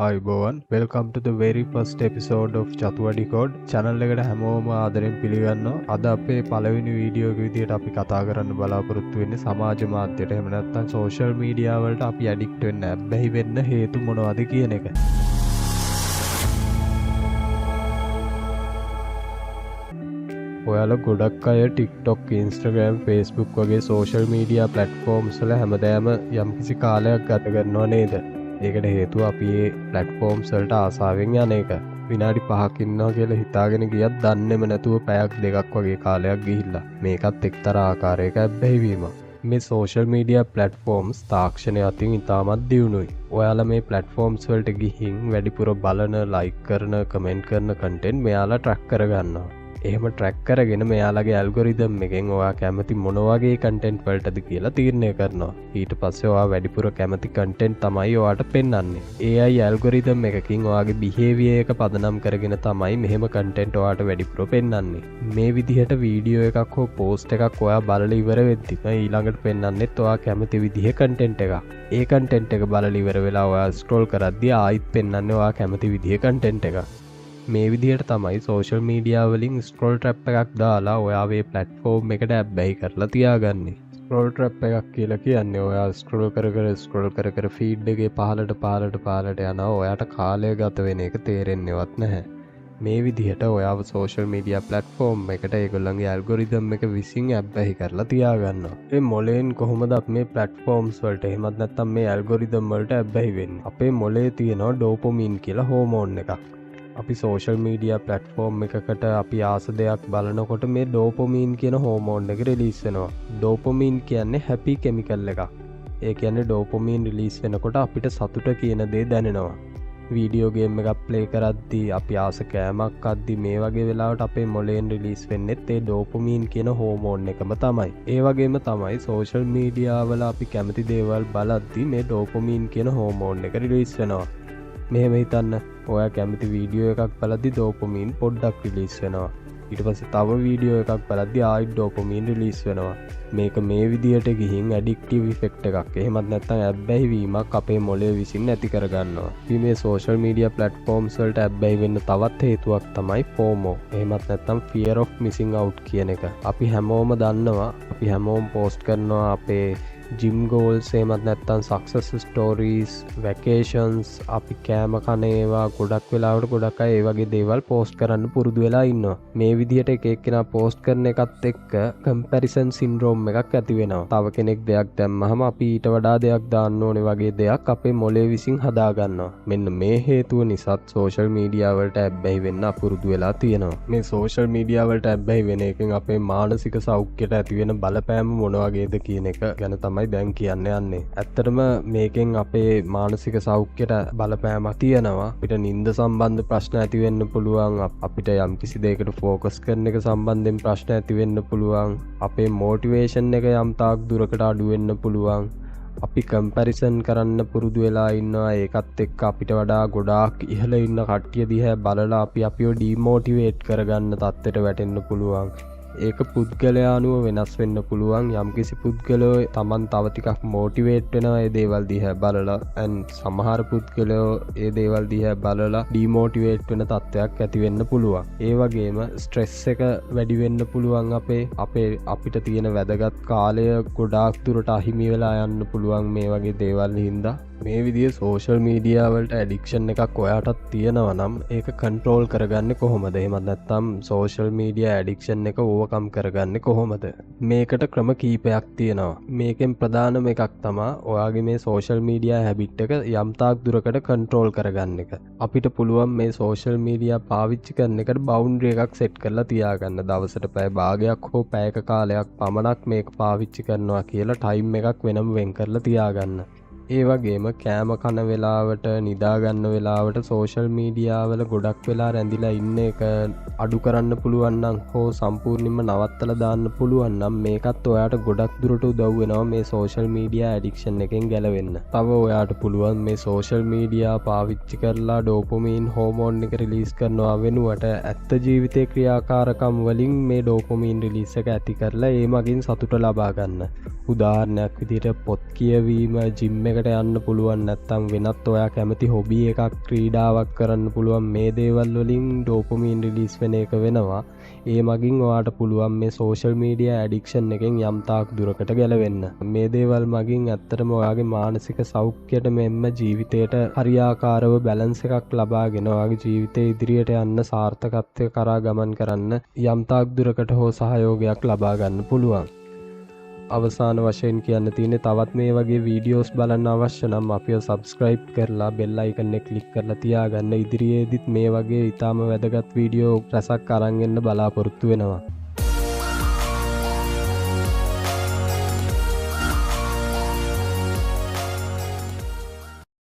ආයුබෝවන්, welcome to the very first episode of Chathua Decode. Channel එකට හැමෝම ආදරෙන් පිළිගන්නවා. අද අපේ පළවෙනි වීඩියෝ එක විදියට අපි කතා කරන්න බලාපොරොත්තු වෙන්නේ සමාජ මාධ්‍යයට, එහෙම නැත්නම් සෝෂල් මීඩියා වලට අපි ඇඩික්ට් වෙන්න, ඇබ්බැහි වෙන්න හේතු මොනවද කියන එක. ඔයාලා ගොඩක් අය TikTok, Instagram, Facebook වගේ සෝෂල් මීඩියා ප්ලැට්ෆෝම්ස් වල හැමදාම යම්කිසි කාලයක් ගත කරනවා නේද? ඒකට හේතුව අපි ඒ ප්ලැට්ෆෝම්ස් වලට ආසාවෙන් යන එක. විනාඩි 5ක් ඉන්නවා කියලා හිතාගෙන ගියත් දන්නේම නැතුව පැයක් දෙකක් වගේ කාලයක් ගිහිල්ලා. මේකත් එක්තරා ආකාරයක ඇබ්බැහිවීමක්. මේ සෝෂල් මීඩියා ප්ලැට්ෆෝම්ස් තාක්ෂණය අතින් ඉතාමත් දියුණුයි. ඔයාලා මේ ප්ලැට්ෆෝම්ස් වලට ගිහින් වැඩිපුර බලන, ලයික් කරන, කමෙන්ට් කරන කන්ටෙන්ට් මෙයාලා ට්‍රැක් කරගන්නවා. එහෙම ට්‍රැක් කරගෙන මෙයාලගේ ඇල්ගොරිතම් එකෙන් ඔයා කැමති මොන වගේ කන්ටෙන්ට් වලටද කියලා තීරණය කරනවා. ඊට පස්සේ ඔයා වැඩිපුර කැමති කන්ටෙන්ට් තමයි ඔයාට පෙන්වන්නේ. AI algorithm එකකින් ඔයාගේ බිහේවියර් එක පදනම් කරගෙන තමයි මෙහෙම කන්ටෙන්ට් ඔයාට වැඩිපුර පෙන්වන්නේ. මේ විදිහට වීඩියෝ එකක් හෝ පෝස්ට් එකක් ඔයා බලලා ඉවර වෙද්දිම ඊළඟට පෙන්වන්නෙත් ඔයා කැමති විදිහේ කන්ටෙන්ට් එකක්. ඒ කන්ටෙන්ට් එක බලලා ඉවර වෙලා ඔයා ස්ක්‍රෝල් කරද්දි ආයිත් පෙන්වන්නේ ඔයා කැමති විදිහේ කන්ටෙන්ට් එකක්. මේ විදිහට තමයි සෝෂල් මීඩියා වලින් ස්ක්‍රෝල් ට්‍රැප් එකක් දාලා ඔයා මේ ප්ලැට්ෆෝම් එකට ඇබ්බැහි කරලා තියාගන්නේ. ස්ක්‍රෝල් ට්‍රැප් එකක් කියලා කියන්නේ ඔයා ස්ක්‍රෝල් කර කර ස්ක්‍රෝල් කර කර ෆීඩ් එකේ පහළට පහළට පහළට යනවා, ඔයාට කාලය ගත වෙන එක තේරෙන්නේවත් නැහැ. මේ විදිහට ඔයාව සෝෂල් මීඩියා ප්ලැට්ෆෝම් එකට ඒගොල්ලන්ගේ ඇල්ගොරිතම් එක විසින් ඇබ්බැහි කරලා තියාගන්නවා. මේ මොලේන් කොහොමද අපි මේ ප්ලැට්ෆෝම්ස් වලට එහෙමත් නැත්නම් මේ ඇල්ගොරිතම් වලට ඇබ්බැහි වෙන්නේ? අපේ මොලේ තියෙනවා ඩෝපමීන් කියලා හෝමෝන් එකක්. අපි සෝෂල් මීඩියා ප්ලැට්ෆෝම් එකකට අපි ආස දෙයක් බලනකොට මේ ඩෝපමීන් කියන හෝමෝන් එක රිලීස් වෙනවා. ඩෝපමීන් කියන්නේ හැපි කෙමිකල් එකක්. ඒ කියන්නේ ඩෝපමීන් රිලීස් වෙනකොට අපිට සතුට කියන දේ දැනෙනවා. වීඩියෝ ගේම් එකක් ප්ලේ කරද්දී, අපි ආස කෑමක් කද්දී, මේ වගේ වෙලාවට අපේ මොලේන් රිලීස් වෙන්නෙත් ඒ ඩෝපමීන් කියන හෝමෝන් එකම තමයි. ඒ වගේම තමයි සෝෂල් මීඩියා වල අපි කැමති දේවල් බලද්දී මේ ඩෝපමීන් කියන හෝමෝන් එක රිලීස් වෙනවා. මෙහෙම හිතන්න, ඔයා කැමති වීඩියෝ එකක් බලද්දි ඩෝපමීන් පොඩ්ඩක් රිලීස් වෙනවා. ඊට පස්සේ තව වීඩියෝ එකක් බලද්දි ආයිත් ඩෝපමීන් රිලීස් වෙනවා. මේක මේ විදිහට ගිහින් ඇඩික්ටිව් ඉෆෙක්ට් එකක්, එහෙමත් නැත්නම් ඇබ්බැහි වීමක් අපේ මොලේ විසින් ඇති කරගන්නවා. අපි මේ සෝෂල් මීඩියා ප්ලැට්ෆෝම්ස් වලට ඇබ්බැහි වෙන්න තවත් හේතුවක් තමයි FOMO, එහෙමත් නැත්නම් fear of missing out කියන එක. අපි හැමෝම දන්නවා, අපි හැමෝම පෝස්ට් කරනවා අපේ ජිම් ගෝල්ස්, එහෙමත් නැත්නම් සක්සස් ස්ටෝරීස්, වැකේෂන්ස්, අපි කෑම කන ඒවා. ගොඩක් වෙලාවට ගොඩක් අය ඒ වගේ දේවල් පෝස්ට් කරන්න පුරුදු වෙලා ඉන්නවා. මේ විදිහට එක එක්කෙනා පෝස්ට් කරන එකත් එක්ක කම්පැරිසන් සින්ඩ්‍රෝම් එකක් ඇති වෙනවා. තව කෙනෙක් දෙයක් දැම්මහම අපි ඊට වඩා දෙයක් දාන්න ඕනේ වගේ දෙයක් අපේ මොලේ විසින් හදා ගන්නවා. මෙන්න මේ හේතුව නිසාත් සෝෂල් මීඩියා වලට ඇබ්බැහි වෙන්න අපුරුදු වෙලා තියෙනවා. මේ සෝෂල් මීඩියා වලට ඇබ්බැහි වෙන එකෙන් අපේ මානසික සෞඛ්‍යයට ඇති වෙන බලපෑම මොන වගේද කියන එක ගැන තමයි දැන් කියන්න යන්නේ. ඇත්තටම මේකෙන් අපේ මානසික සෞඛ්‍යයට බලපෑමක් තියෙනවා. අපිට නින්ද සම්බන්ධ ප්‍රශ්න ඇති වෙන්න පුළුවන්. අපිට යම්කිසි දෙයකට ෆෝකස් කරන එක සම්බන්ධයෙන් ප්‍රශ්න ඇති වෙන්න පුළුවන්. අපේ මෝටිවේෂන් එක යම් තාක් දුරකට අඩු වෙන්න පුළුවන්. අපි කම්පැරිසන් කරන්න පුරුදු වෙලා ඉන්නවා. ඒකත් එක්ක අපිට වඩා ගොඩාක් ඉහළ ඉන්න කට්ටිය දිහා බලලා අපි අපිව ඩිමෝටිවේට් කරගන්න තත්ත්වයට වැටෙන්න පුළුවන්. ඒක පුද්ගලයා අනුව වෙනස් වෙන්න පුළුවන්. යම්කිසි පුද්ගලයෝ තමන් තව ටිකක් මෝටිවේට් වෙනවා ඒ දේවල් දිහා බලලා, ඇන්ඩ් සමහර පුද්ගලයෝ ඒ දේවල් දිහා බලලා ඩිමෝටිවේට් වෙන තත්ත්වයක් ඇති වෙන්න පුළුවන්. ඒ වගේම ස්ට්‍රෙස් එක වැඩි වෙන්න පුළුවන්. අපේ අපේ අපිට තියෙන වැදගත් කාලය ගොඩාක් දුරට අහිමි වෙලා යන්න පුළුවන් මේ වගේ දේවල් හින්දා. මේ විදිහ සෝෂල් මීඩියා වලට ඇඩික්ෂන් එකක් ඔයාටත් තියෙනවා නම් ඒක කන්ට්‍රෝල් කරගන්නේ කොහොමද? එහෙමත් නැත්නම් සෝෂල් මීඩියා ඇඩික්ෂන් එක ඕවර්කම් කරගන්නේ කොහොමද? මේකට ක්‍රම කීපයක් තියෙනවා. මේකෙන් ප්‍රධානම එකක් තමා ඔයාගේ මේ සෝෂල් මීඩියා හැබිට් එක යම් තාක් දුරකට කන්ට්‍රෝල් කරගන්න එක. අපිට පුළුවන් මේ සෝෂල් මීඩියා පාවිච්චි කරන එකට බවුන්ඩරි එකක් සෙට් කරලා තියාගන්න. දවසට පැය භාගයක් හෝ පැයක කාලයක් පමණක් මේක පාවිච්චි කරනවා කියලා ටයිම් එකක් වෙනම වෙන් කරලා තියාගන්න. ඒ වගේම කෑම කන වෙලාවට, නිදා ගන්න වෙලාවට සෝෂල් මීඩියා වල ගොඩක් වෙලා රැඳිලා ඉන්න එක අඩු කරන්න පුළුවන් නම් හෝ සම්පූර්ණයෙන්ම නවත්තලා දාන්න පුළුවන් නම් මේකත් ඔයාට ගොඩක් දුරට උදව් වෙනවා මේ සෝෂල් මීඩියා ඇඩික්ෂන් එකෙන් ගැලවෙන්න. තව ඔයාට පුළුවන් මේ සෝෂල් මීඩියා පාවිච්චි කරලා ඩෝපමීන් හෝමෝන් එක රිලීස් කරනවා වෙනුවට ඇත්ත ජීවිතේ ක්‍රියාකාරකම් වලින් මේ ඩෝපමීන් රිලීස් එක ඇති කරලා ඒ මගින් සතුට ලබා ගන්න. උදාහරණයක් විදිහට පොත් කියවීම, ජිම් එකට යන්න පුළුවන්, නැත්නම් වෙනත් ඔයා කැමති හොබි එකක්, ක්‍රීඩාවක් කරන්න පුළුවන්. මේ දේවල් වලින් ඩෝපමීන් රිලීස් වෙන එක වෙනවා. ඒ මගින් ඔයාට පුළුවන් මේ සෝෂල් මීඩියා ඇඩික්ෂන් එකෙන් යම් තාක් දුරකට ගැලවෙන්න. මේ දේවල් මගින් ඇත්තටම ඔයාගේ මානසික සෞඛ්‍යයට මෙන්ම ජීවිතයට හරියාකාරව බැලන්ස් එකක් ලබාගෙන ඔයාගේ ජීවිතේ ඉදිරියට යන්න, සාර්ථකත්වය කරා ගමන් කරන්න යම් තාක් දුරකට හෝ සහයෝගයක් ලබා ගන්න පුළුවන්. අවසාන වශයෙන් කියන්න තියෙන්නේ තවත් මේ වගේ වීඩියෝස් බලන්න අවශ්‍ය නම් අපිව සබ්ස්ක්‍රයිබ් කරලා බෙල් අයිකන් එක ක්ලික් කරලා තියාගන්න. ඉදිරියේදීත් මේ වගේ ඉතාම වැදගත් වීඩියෝ රැසක් අරන් එන්න බලාපොරොත්තු වෙනවා.